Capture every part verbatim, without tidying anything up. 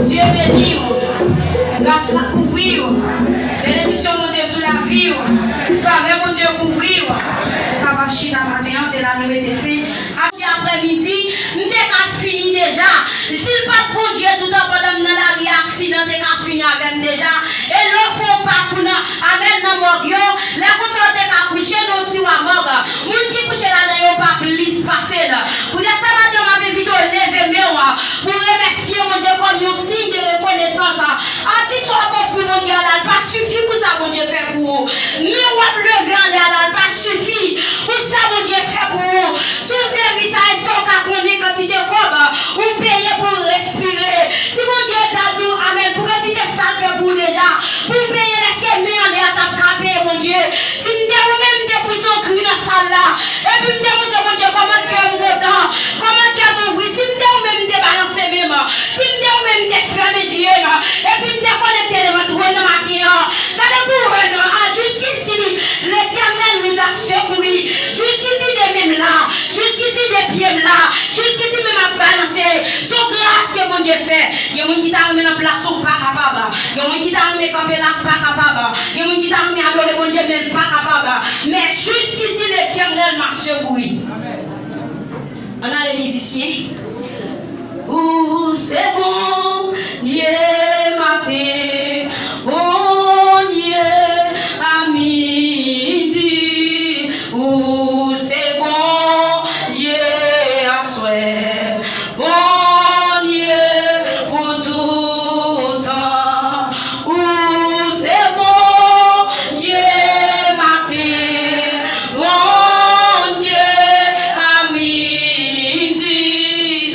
Bondye beni w. Gras la kouvri w. Benediksyon Bondye sou lavi w. Favè Bondye kouvri w. Ou kapab chita maten an, se la nou mete fen. Bondye aprèmidi, m te ka fini deja. Si l pa t Bondye, toutan pandan m nan lari a, aksidan te ka fini avè m deja. E lè w fè yon pakou nan, amèn, nan mòg yo, lè konsa w te ka kouche nan yon tiwa mòg. Moun ki kouche ladan yo pa plis pase l. Poutèt sa, maten an, m ap envite w leve men w pou remèsye Bondye kòm yon siy de rekonesans. Atis w ap ofri Bondye a la, l pa sifi pou sa Bondye fè pou ou. Men w ap leve anlè a la, l pa sifi pou sa Bondye fè pou ou. Si w te ri sa, èske w ka konnen kantite kòb ou peye pou w respire? Si Bondye ta di w amèn pou kantite sa l fè pou ou deja, pou w peye lèske men anlè a t ap ka peye Bondye. Si m te ou menm, m te pouse yon kri nan sal la, epi m te montre Bondye kòman kè m kontan, kòman kè m ouvri. Si m te ou menm, m te balanse men m. Si m te ou menm, m te fèmen zye m, epi m te konekte devan twòn nan maten an. Gade pou wè non, ah, jusqu'ici, l'Éternel nous a secourus. Jusqu'ici, de menm la. Jusqu'ici, de pye m la. Jusqu'ici, men m ap balanse. Se yon gras ke Bondye fè. Gen moun ki ta renmen nan plas ou, pa kapab. Gen moun ki ta renmen kanpe la, pa kapab. Gen moun ki ta renmen adore Bondye, men l pa kapab. Mais jusqu'ici, l'Éternel m'a secouru. Ann ale mizisyen. Ou se Bondye maten, Bondye a midi, ou se Bondye aswè, Bondye pou toutan. Ou se Bondye maten, Bondye a midi,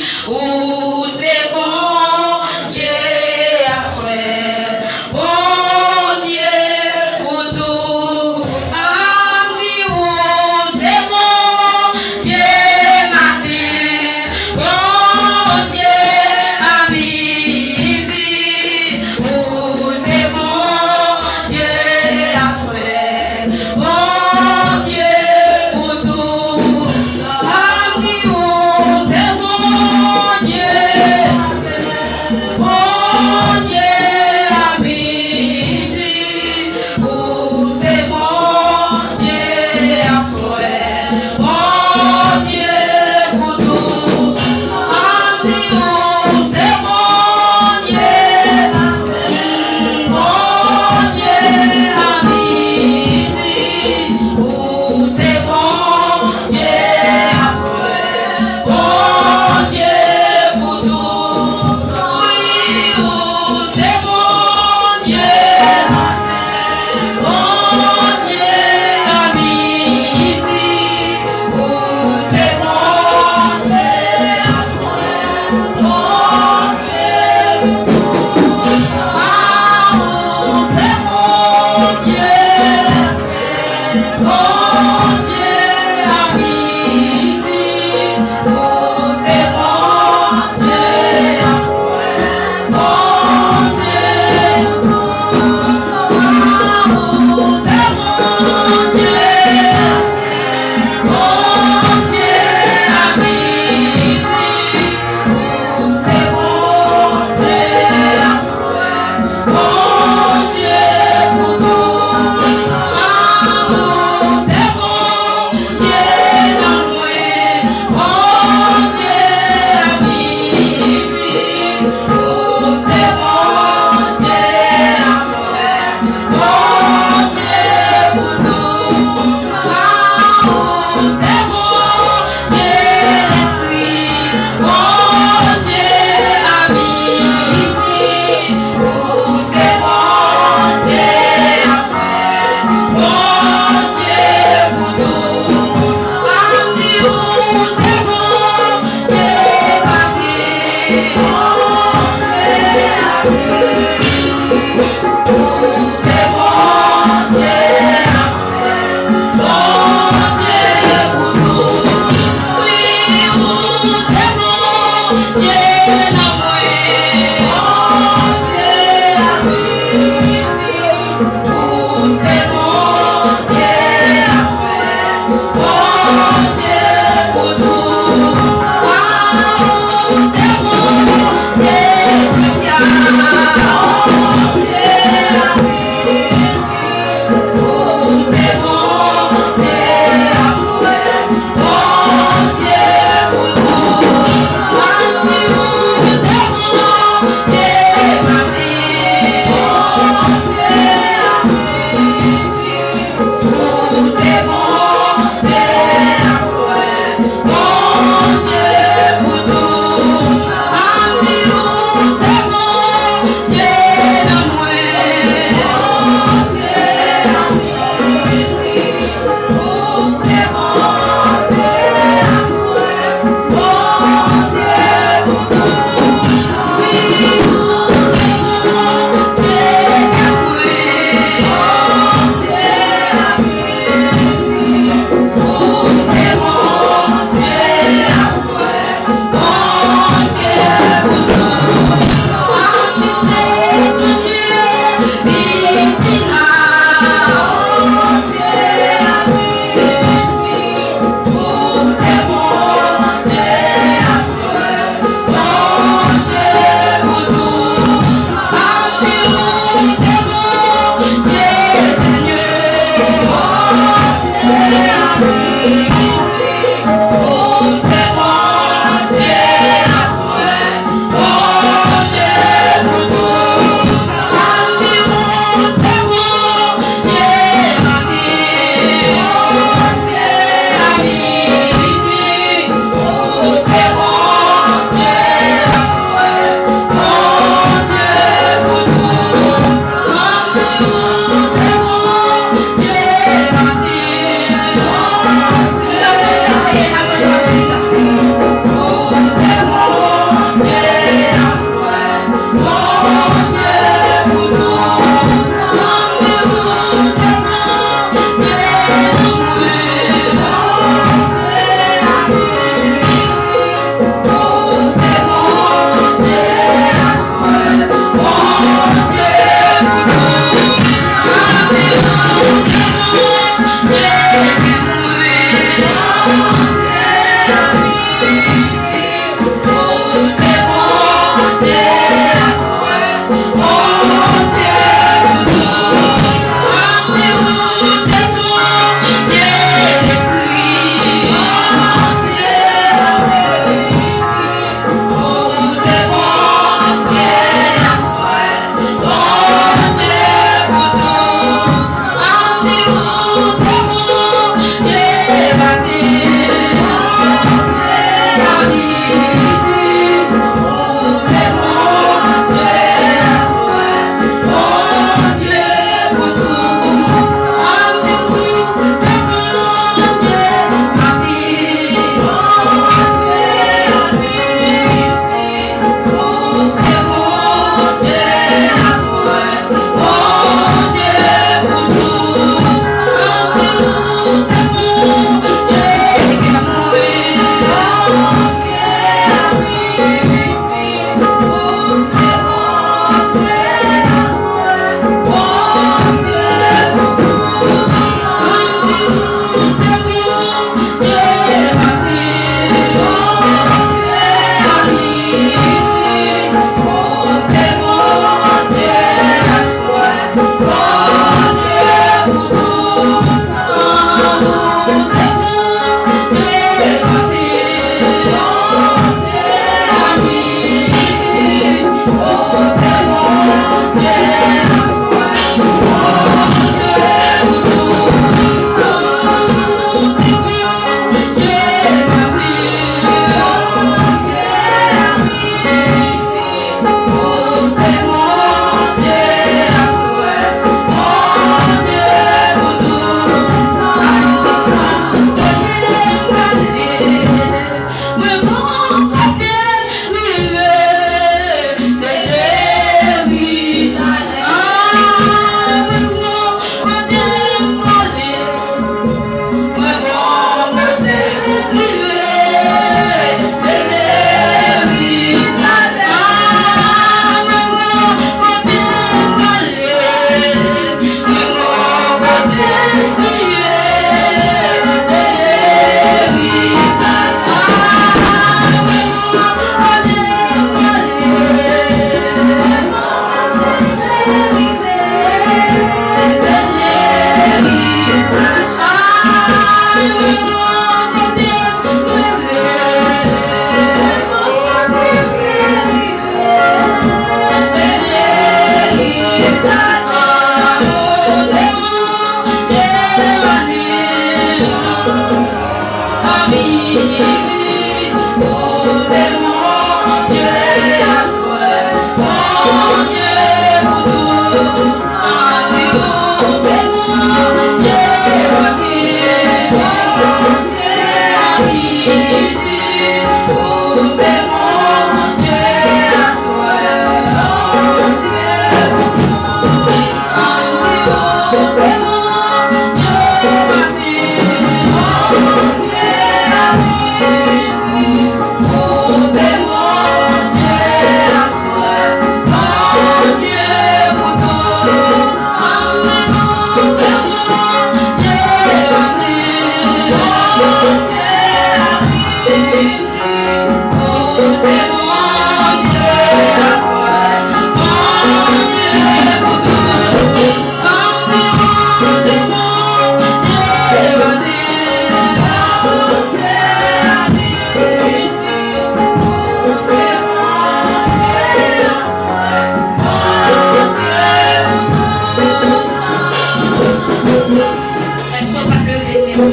Èske w pa leve menm?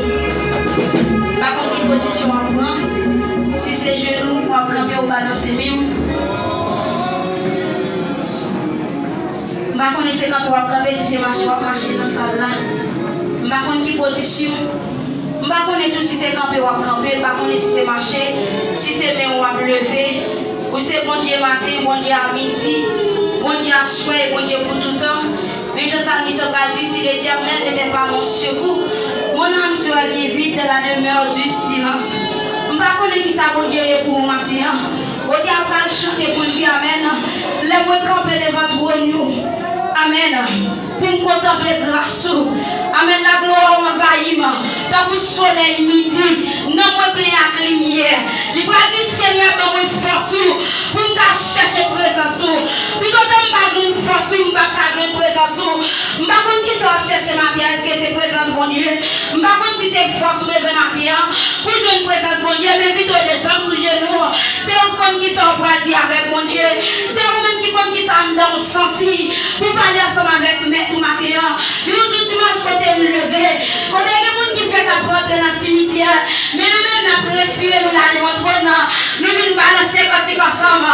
M pa konn ki pozisyon w ap pran. Si se jenou w ap kanpe, ou balanse men w. M pa konnen se kanpe w ap kanpe, si se mache w ap mache nan sal la. M pa konn ki pozisyon. M pa konnen tou si se kanpe w ap kanpe, m pa konnen si se mache, si se men w ap leve. Ou se Bondye maten, Bondye a midi, Bondye aswè e Bondye pou toutan. Menm jan salmis lan pral di, si l'Éternel n'était pas mon secours, mon âme serait bien vite dans la demeure du silence. M pa konnen kisa Bondye ye pou ou maten an. Otè a pral chante pou l di amèn. Lè mwen kanpe devan twòn ou. Amèn. Pou m kontanple gras ou. Amèn. Laglwa ou anvayi m. Tankou solèy midi, nanm mwen plen ak limyè. Li pral di, Senyè, ban mwen fòs ou pou m ka chèche prezans ou. Toutotan m pa jwenn fòs ou, m p ap ka jwenn prezans ou. M pa konn kisa w ap chèche maten an, èske se prezans Bondye? M pa konn si se fòs ou bezwen maten an pou jwenn prezans Bondye, men pito desann sou jenou w. Se ou k konn kisa w pral di avèk Bondye. Se ou menm ki konn kisa anndan w santi pou pale ansanm avèk Mèt ou maten an. Yon jou dimanch kote n leve, kote gen moun ki fèk ap rantre nan simityè, men nou menm n ap respire, nou la devan twòn nan, nou vin balanse kantik ansanm.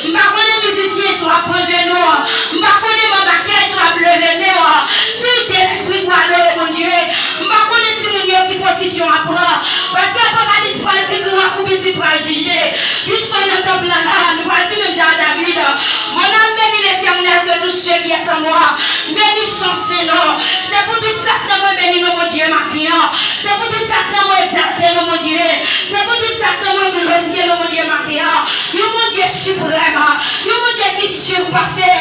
M pa konnen mizisyen si w ap pran jenou, m pa konnen manba kè si w ap leve men w. Si w de lespri pou adore Bondye, m pa konnen timoun yo ki pozisyon w ap pran, paske Apokalips pral di gran kou piti pral jije. Piske w nan tanp lan la, nou pral di menm jan a David, mon âme bénit l'Éternel, que tout ce qui est en moi bénisse son saint nom. Se pou tout sa k nan mwen beni non Bondye maten an. Se pou tout sa k nan mwen egzalte non Bondye. Se pou tout sa k nan mwen glorifye non Bondye maten an. Yon Bondye siprèm, yon Bondye ki sipase,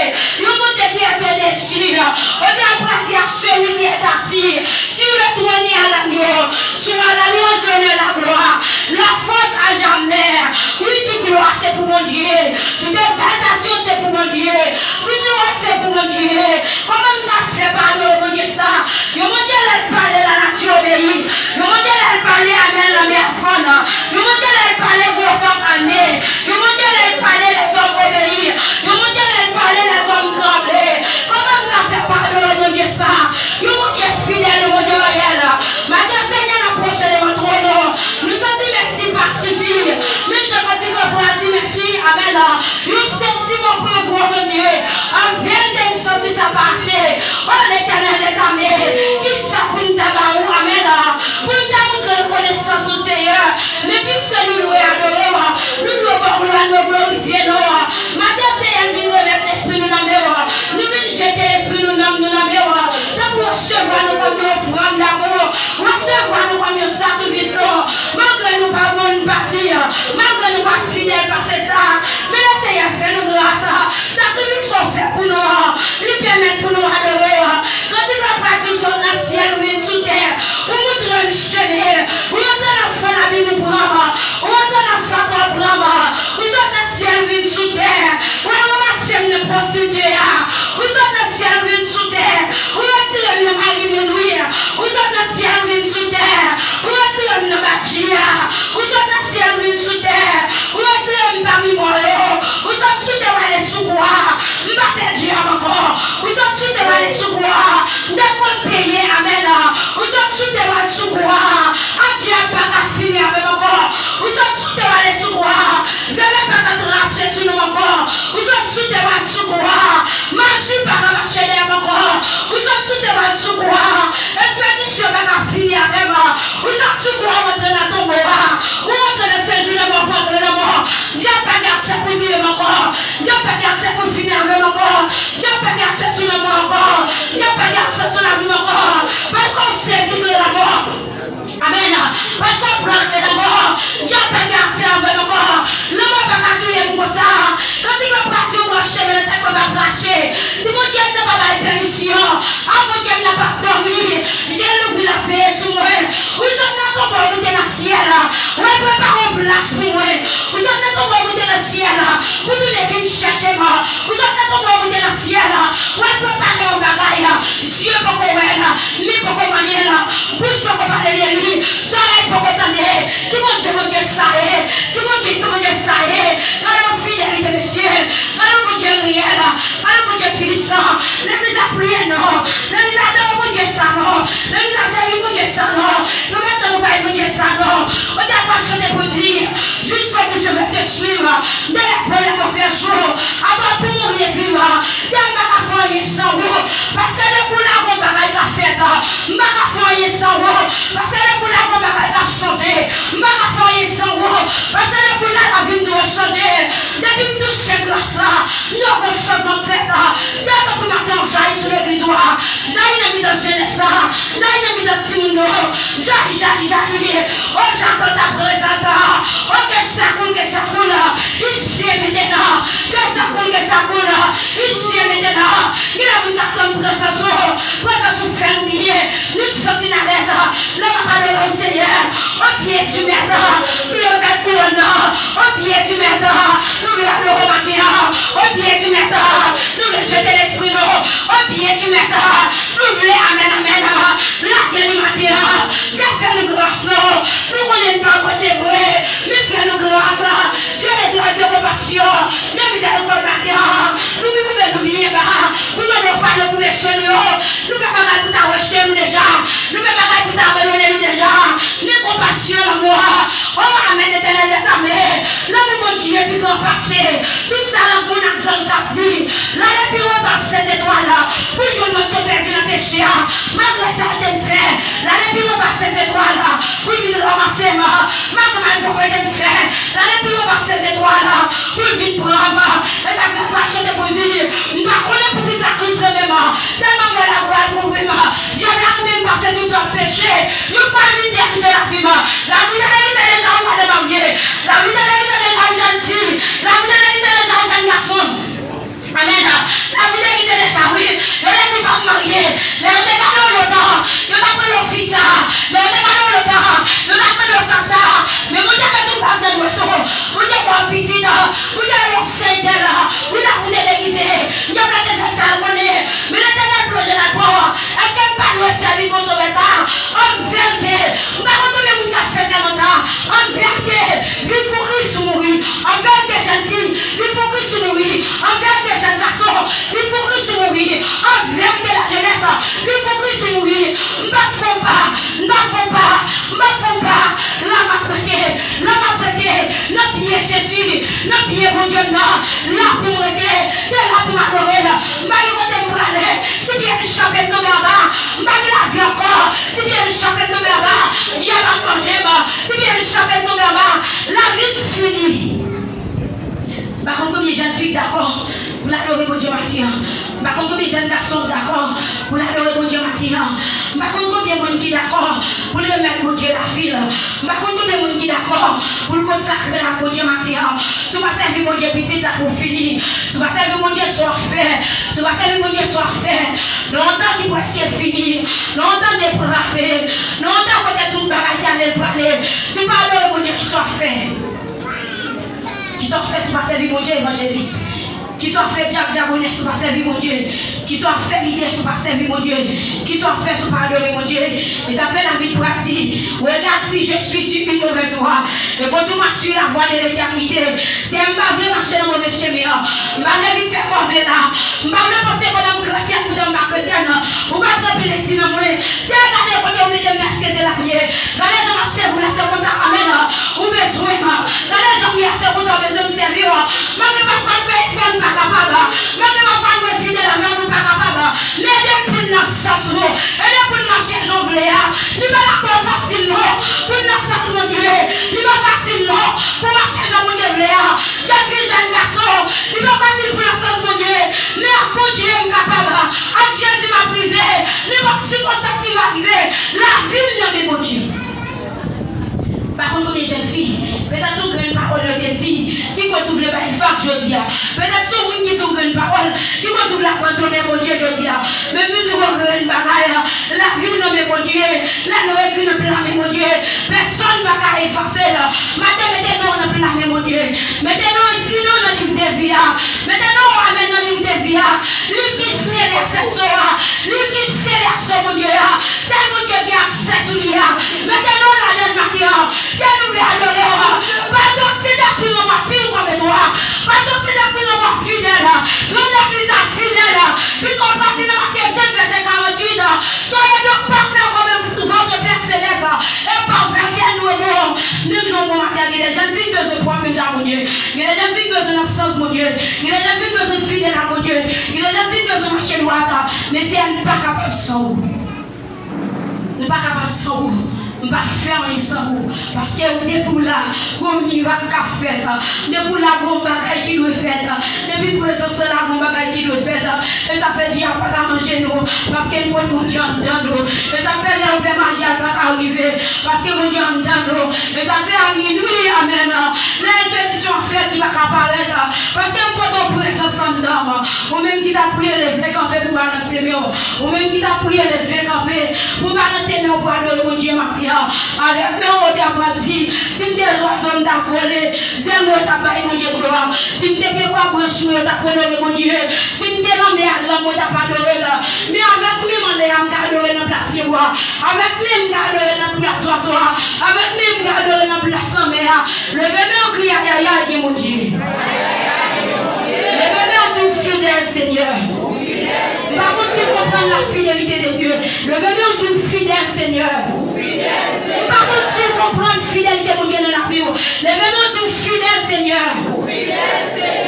yon Bondye ki est au-dessus. Otè a pral di à celui qui est assis sur le trône et à l'agneau, soit la louange, l'honneur, la gloire, la force à jamais. Wi, tout glwa se pou Bondye. Tout egzaltasyon se pou Bondye. Tout louanj se pou Bondye. Kòman n ka fè pa adore Bondye sa? Yon Bondye lè l pale lanati obeyi. Yon Bondye lè l pale amèn lanmè fann. Yon Bondye lè l pale gwo van kalme. Yon Bondye lè l pale lèzòm obeyi. Yon Bondye lè l pale lèzòm tranble. Kòman n ka fè pa adore Bondye sa? Yon Bondye fidèl, yon Bondye reyèl. Maten Senyè n ap pwoche devan twòn ou. Nou santi mèsi pa sifi. Menm jan kantik lan pral di mèsi, amèn. Yon santiman pou yon gwo Bondye. An verite, m santi sa pa ase. O Letènèl dèzame, kisa pou n ta ba ou, amèn, pou n ta montre rekonesans ou, Seyè? Men piske nou dwe adore w, nou dwe ba w glwa, nou dwe glorifye non w. Maten, Seyè, n vin remèt lespri nou nan men w. Nou vin jete lespri nou, nanm nou nan men w. Tanpri, resevwa nou kòm yon ofrann damou. Resevwa nou kòm yon sakrifis non. Malgre nou pa bon, nou pa di, malgre nou pa fidèl pase sa, men Leseyè fè nou gras. Sakrifis ou fè pou nou an, li pèmèt pou nou adore. Kantik la pral di, ou sot nan syèl, ou vin sou tè, ou montre m chemen, ou rantre nan fon labim, ou pran m, ou rantre nan fatra, ou pran m, ou sot nan syèl, ou vin sou tè, ou al ranmase m nan pwostitye a, ou sot nan syèl, ou vin sou tè, ou retire m nan mari moun wi, ou sot nan syèl, ou vin sou tè, ou retire m nan badji a, ou sot nan syèl, ou vin sou tè, ou retire m pami mò yo, ou sot sou tè, ou ale sou kwa, m pa pèdi âme ankò, ou sot sou tè, ou ale sou kwa, m te pran peye, amèn, ou sot sou tè, ou al sou kwa, adye plas pou mwen. Ou sot nan tonbe, ou moute nan syèl pou tounen vin chèche m. Ou sot nan tonbe, ou moute nan syèl pou al prepare yon bagay. Zye poko wè l, men poko manyen l, bouch poko pale de li, zòrèy poko tande. Ki Bondye, Bondye sa ye? Ki Bondye, ki Bondye sa ye? Gade yon fidelite, mesye. Gade yon Bondye reyèl. Gade yon Bondye pwisan. Legliz la priye, non. Legliz la adore Bondye sa, non. Legliz la sèvi Bondye sa, non. Nou pa tann nou bay Bondye sa, non. Ou te ap chante pou di, Jusqu'au bout je vais te suivre, dans les bons et les mauvais jours, à toi pour mourir et vivre. Seyè, m pa ka fè anyen san ou, paske depi w la gon bagay k ap fèt. M pa ka fè anyen san ou, paske depi w la gon bagay k ap chanje. M pa ka fè anyen san ou, paske depi w la lavi m dwe chanje. Depi m touche gras la, m dwe gon chanjman k fèt. Seyè, tanpri maten an, jayi sou legliz ou a, jayi nan mitan jenès la, jayi nan mitan timoun yo, jayi, jayi, jayi. O, j'attends ta présence. O, que ça coule, que ça coule, ici et maintenant. Que ça coule, que ça coule, ici et maintenant. Gen de moun k ap tann prezans ou, prezans ou fè nou byen. Nou santi n alèz lè n ap adore w, Senyè. Au pied du maître, nou vle remèt kouwòn nan. Au pied du maître, nou vle adore w maten an. Au pied du maître, nou vle jete lespri nou. Au pied du maître, nou vle amèn, amèn. Lage li maten an. Seyè, fè nou gras, non. Nou konnen n pa bon, se vre, men fè nou gras. Dye de gras, de konpasyon, de mizèrikòd maten an. Nou vin koube nou byen ba pou mande w padon pou peche nou yo. Nou fè bagay pou ta rejte nou deja. Nou fè bagay pou ta abandone nou deja. Men konpasyon, lanmou a. O, amèn, Etènèl dèzame. Lanmou Bondye pi gran pase tout sa lang moun ak zanj t ap di. L ale pi wo pase zetwal pou l jwenn mwen k te pèdi nan peche a. Malgre salte m fè, l ale pi wo pase zetwal pou l vin ranmase m. Malgre malpwòpte m fè, l ale pi wo pase zetwal pou l vin pran m. E sa k fè m pral chante pou l di, m pa konnen poukisa Kris renmen m. Sèlman m wè l ap pral kouvri m. Dyab la renmen m pase tout lòt peche. Yon fwa l vin derive lavi m. Lavi w te derive deja ou pa te marye. Lavi w te derive deja ou jèn fi. Lavi w te derive deja ou jèn gason. Amèn. Lavi w te derive deja, wi. Yo te di pa marye. Lè yo te gade w lontan, yo t ap rele w fi sa. Lè yo te gade w lontan, yo t ap mande w sa sa. Men Bondye mete yon bag nan dwèt ou. Bondye ba w pitit. Bondye rele w sentèl. Wi, lavi w te derive. Dyab la te fè sa l konnen. Men Letènèl plonje nan kò. Èske m pa dwe sèvi kòm sovè sa? An verite, m pa konn konbyen moun k ap fè sèman sa. An verite, vin pou Kris ou mouri. An verite, jèn fi, vin pou Kris ou mouri. An verite, jèn gason, vin pou Kris ou mouri. An verite, lajenès, vin pou Kris ou mouri. M p ap fè w pa, m p ap fè w pa, m p ap fè w pa. La m ap rete, la m ap rete, nan pye Jezi, nan pye Bondye m nan. La pou m rete, se la pou m adore l. M pa gen kote m prale. Si pye m chanpe m tonbe anba, m pa gen lavi ankò. Si pye m chanpe m tonbe anba, dyab ap manje m. Si pye m chanpe m tonbe anba, lavi m fini. M pa konn konbyen jèn fi k dakò pou l adore Bondye maten an. M pa konn konbyen jèn gason k dakò pou l adore Bondye maten an. M pa konn konbyen moun ki dakò pou l remèt Bondye lavi l. M pa konn konbyen moun ki dakò pou l konsakre l ak Bondye maten an. Si w pa sèvi Bondye, pitit, lavi w fini. Si w pa sèvi Bondye, sa w ap fè? Si w pa sèvi Bondye, sa w ap fè? Lontan ki prèske fini. Lontan deprave. Lontan kote tout bagay se ale l prale. Si w pa adore Bondye, kisa w ap fè? Kisa w ap fè si w pa sèvi Bondye, evanjelis? Kisa w ap fè, dyab, dyabonès, si w pa sèvi Bondye? Kisa w ap fè, lidè, si w pa sèvi Bondye? Kisa w ap fè si w pa adore Bondye? E sa fè David pral di, Regarde si je suis sur une mauvaise voie, et conduis-moi sur la voie de l'éternité. Seyè, m pa vle mache nan move chemen an. M pa vle vin fè kòve la. M pa vle panse pandan m kretyèn, poutan m pa kretyèn, ou p ap pran plezi nan mwen. Seyè, gade kote ou mete m la, èske se la m ye? Gade jan m ap sèvi w la, se konsa, amèn, ou bezwen m. Gade jan m ye a, se konsa w bezwen m sèvi w. Malgre pafwa n fè efò, n pa kapab. Malgre pafwa n dwe fidèl avè w, nou pa kapab. Men ede n pou n nan sans ou. Ede n pou n mache jan w vle a. Li pa lakòz fasil non pou n nan sans Bondye. Li pa fasil non pou mache jan Bondye vle a. Jèn fi, jèn gason, li pa fasil pou nan sans Bondye. Men ak Bondye m kapab. Ak Jezi m ap rive. Nenpòt sikonstans ki va rive, lavi m nan men Bondye. M pa konn konbyen jèn fi, petèt se yon grenn pawòl yo te di ki koz ou vle bay vag jodi a. Petèt se yon moun ki di yon grenn pawòl ki koz ou vle abandone Bondye jodi a. Men m vin di w yon grenn bagay, lavi w nan men Bondye. Lè nou ekri nan pla men Bondye, pèsonn pa ka efase l. Maten, mete Mete non w amèn nan liv de vi a, liv ki sele ak sèt so a, liv ki sele ak so Bondye a. Sèl Bondye gen aksè sou li a. Mete non w ladan l maten an. Se nou vle adore w. Pardon, Sentespri, rann mwen pi kòm etwa. Pardon, Sentespri, rann mwen fidèl. Rann legliz la fidèl. Piske w pa di nan Matye senk vèsè karannwit, soyez donc parfaits comme votre Père céleste est parfait. Sèl nou e bon. Menm jan w bon maten an, gen de jèn fi k bezwen pwòp menm jan Bondye. Gen de jèn fi k bezwen nan sans Bondye. Gen de jèn fi k bezwen fidèl a Bondye. Gen de jèn fi k bezwen mache dwat. Men Seyè, nou pa kapab san ou. Nou pa kapab san ou. Nou pa fè anyen san ou. Paske depi w la, gon mirak k ap fèt. Depi w la, gon bagay ki dwe fèt. Depi prezans lan la, gon bagay ki dwe fèt. E sa fè dyab pa ka manje nou. Paske nou pote Bondye anndan nou. E sa fè lè yo fè maji a, l pa ka rive. Paske Bondye anndan nou. E sa fè a minwi, amèn, lè enpedisyon ap fèt, li pa ka parèt. Paske m pote yon prezans anndan m. Ou menm ki t ap priye, leve kanpe pou balanse men w. Ou menm ki t ap priye, leve kanpe pou balanse men w pou adore Bondye maten an. Avèk men w wote, ap di, si m te zwazo, m t ap vole. Zèl mwen yo t ap bay Bondye glwa. Si m te pyebwa, branch mwen yo t ap onore Bondye. Si m te lanmè a, lanm mwen t ap adore l. Men avèk men m anlè a, m ka adore nan plas pyebwa. Avèk men m ka adore nan plas zwazo a. Avèk men m ka adore nan plas lanmè a. Leve men w, kriye ayayay, gen Bondye. Leve men w, di w fidèl, Senyè. M pa konn si w konprann la fidélité de Dieu. Leve men w, di w fidèl, Senyè. M pa konn si w konprann fidelite Bondye nan lavi w. Leve men w, di w fidèl, Senyè.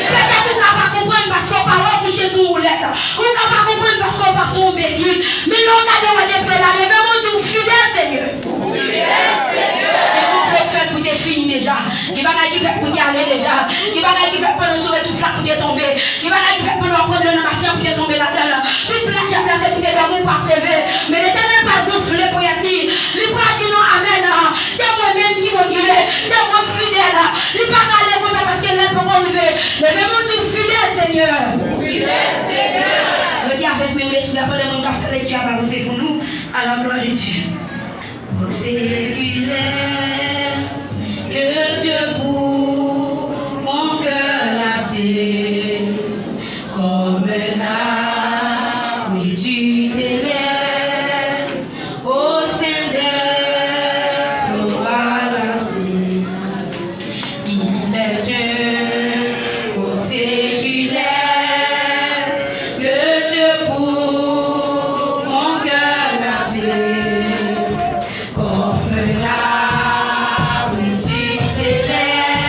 Petèt ou ka pa konprann paske w pa wè w kouche sou yon woulèt. Ou ka pa konprann paske w pa sou yon begi. Men lè w gade w wè depi la, leve men w, di w fidèl, Senyè. Gen konplo k fèt pou te fini deja. Gen bagay ki fèt pou te ale deja. Gen bagay ki fèt pandan w sou retouf la pou te tonbe. Gen bagay ki fèt pandan w ap pran dlo nan basen pou te tonbe ladan l. Tout plan dyab la se pou te dòmi ou p ap leve. Men Letènèl pral gonfle ponyèt li. Li pral di non, amèn. Se mwen menm ki Bondye. Se mwen k fidèl. Li pa ka ale konsa paske lè l poko rive. Leve men w, di w fidèl, Senyè. Fidèl, Senyè. Rete avèk men w, lespri a, pandan moun k ap fè lekti a balanse pou nou. À la gloire de Dieu. Ô séculaire, que Dieu pour mon cœur lassé, comme un abri tutélaire, au sein des flots balancés. Il est un mot séculaire que Dieu pour mon cœur lassé, comme un abri tutélaire.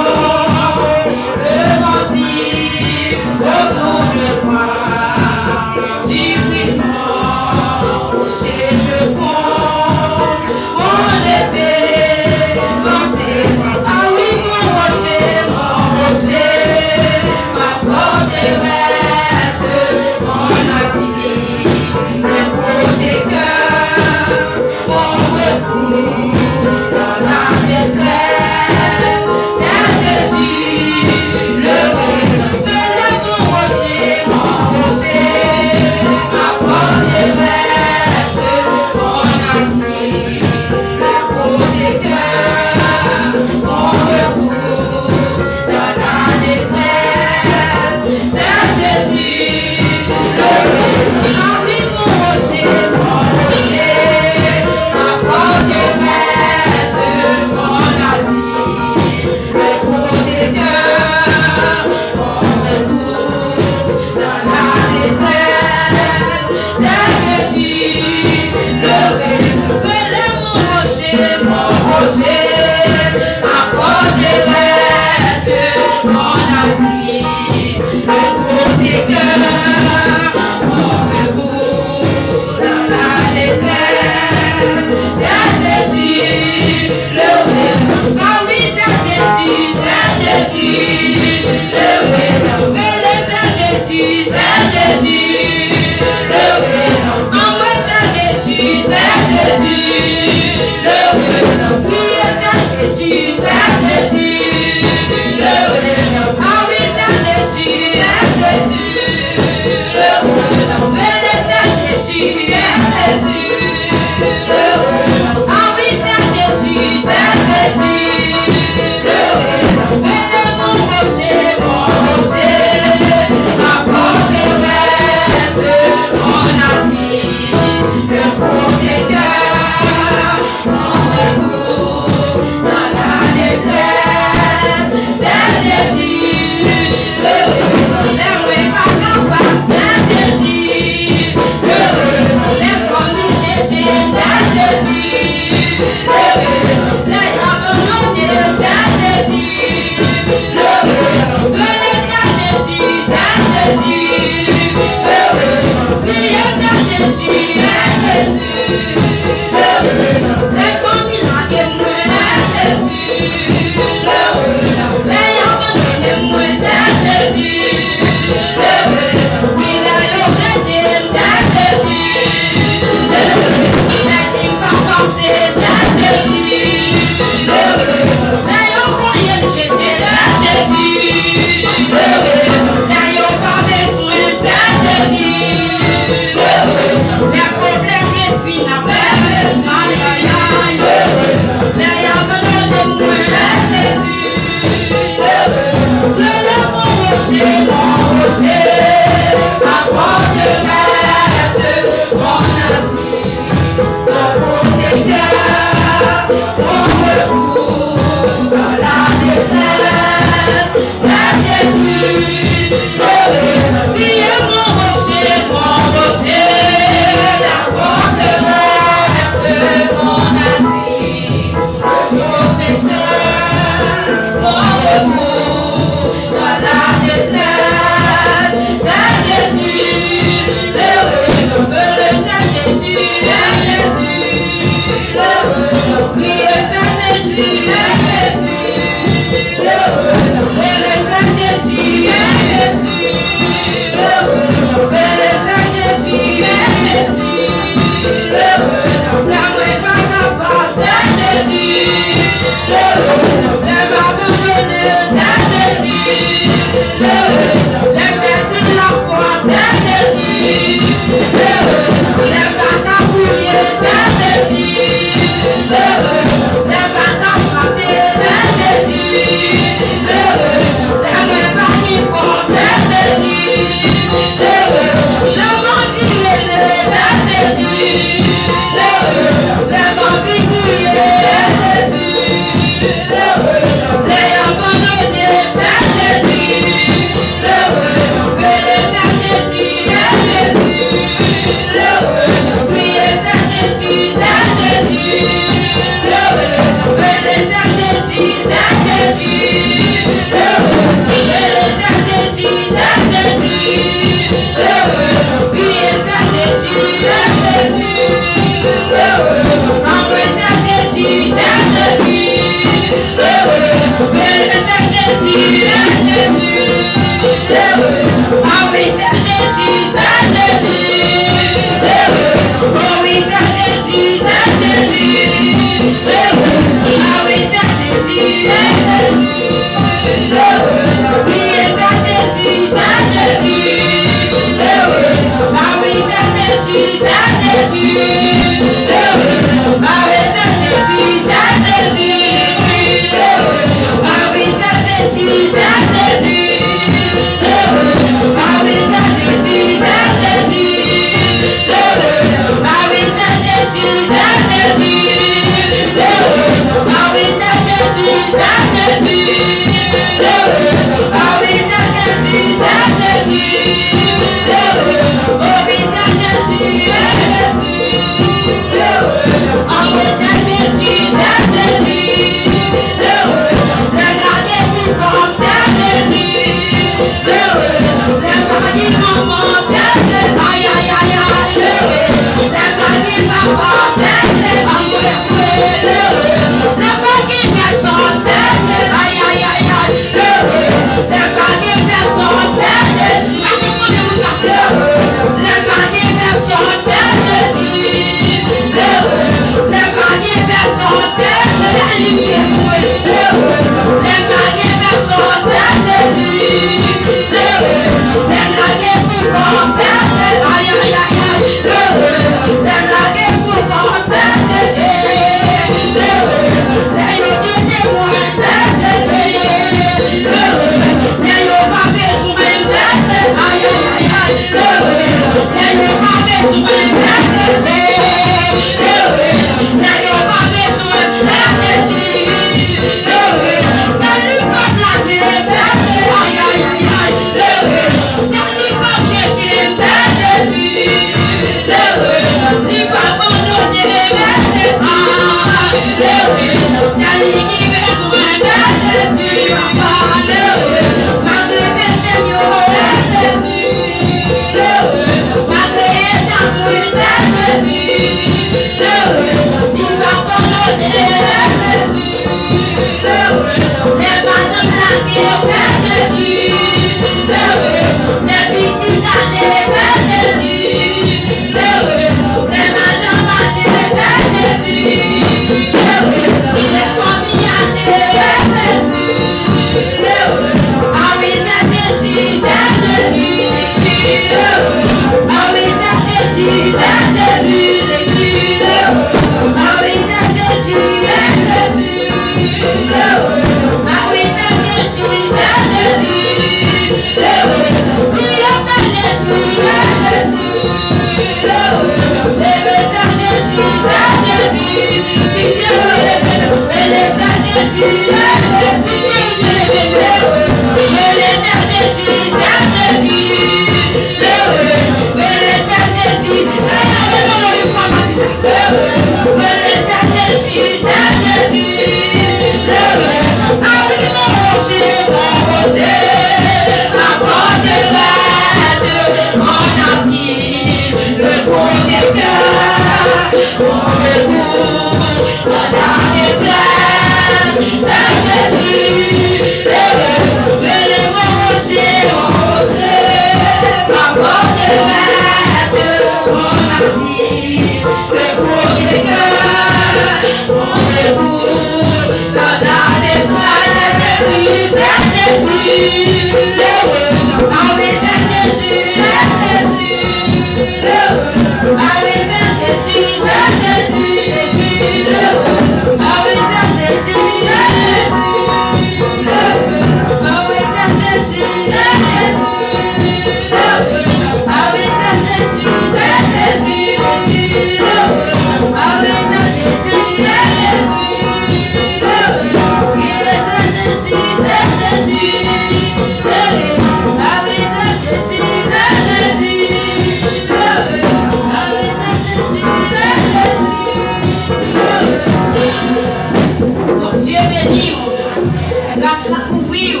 Beni w. Gras la kouvri w.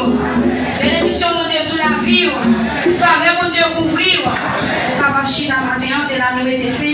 Benediksyon Bondye sou lavi w. Favè Bondye kouvri w. Ou kapab chita maten an, se la nou mete fen.